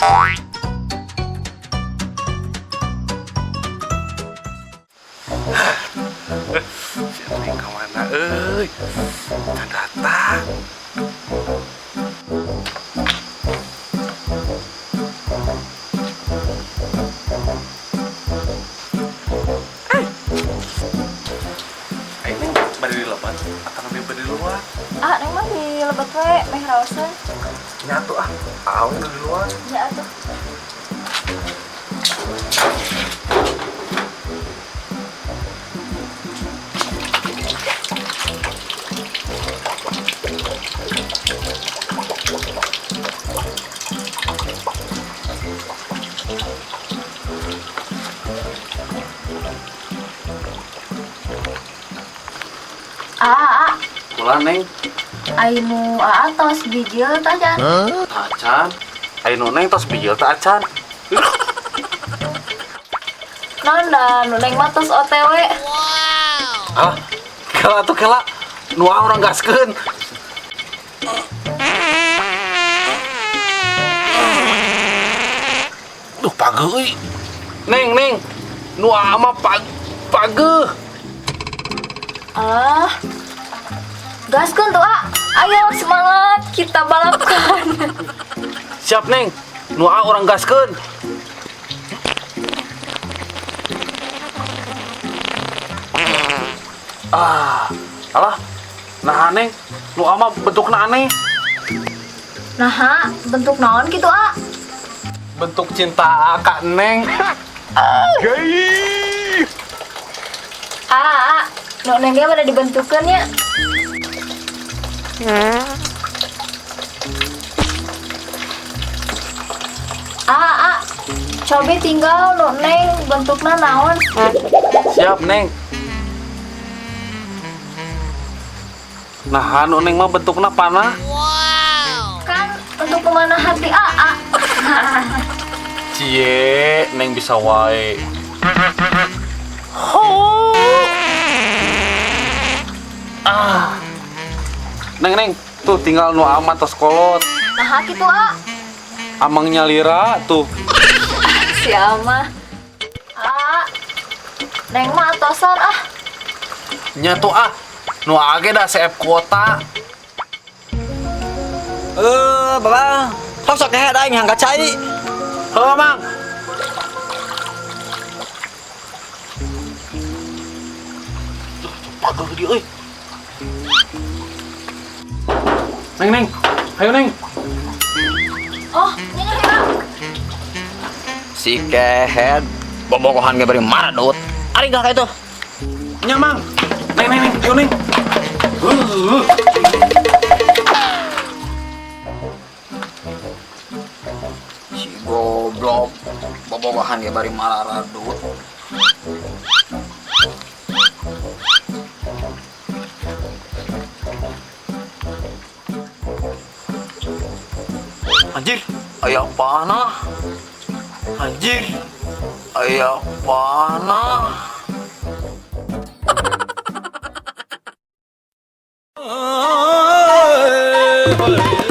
Si Neng ka mana euy? Can datang. Eh. Ayo Neng, bade di lebet atau lebih bade di luar? Ah, Neng mah di lebet we, meh raoseun. Nya atuh ah, awe di luar. Ya atuh. Ah, ah, Kula Neng, ai nu aa tos bijil tah jan. Acan. Ai nu Neng tos bijil teh acan. Naon da nu Neng mah tos OTW. Ah, kela atuh kela. Nu urang gaskeun. Duh, pageuh euy. Neng, Neng. Nu aa mah pageuh. Alah. Gaskeun tuh, ah. Ayo semangat, kita balapkan. Siap, Neng. Nu aa urang gaskeun. Ah, alah. Nah, Neng. Nu aa mah bentukna aneh. Nah, bentuk naon gitu, ah? Bentuk cinta Kak Neng. Gay. Ah, ah. Nu Neng ge pada dibentukeun ya. Ah, ah. Cobi tinggal nu Neng bentukna naon? Siap, Neng. Nah, nu Neng mah bentukna panah. Wow. Kan untuk memanah hati AA. Cie, Neng bisa wae. Ho. Ah. Neng, Neng, tuh tinggal nu amat tos kolot. Nah, kitu, A. Amangnya lira tuh. Si ama. A. Neng mah atosan ah. Nya tuh ah. Nu age dah CF kuota. Bapak, tong sok kehed aing hangga cai. Heuh, Mang. Duh, pageuh dia euy. Neng, Neng. Ayo, Neng. Oh, ini nih, Kak. Si kehed bobogohan ge bari maradut. Ari gak itu? Nya, Mang. Neng, Neng, Neng. Ayo, Neng. Si goblok bobogohan ge bari maradut. Anjir, aya panah. Anjir, aya panah. Oleh.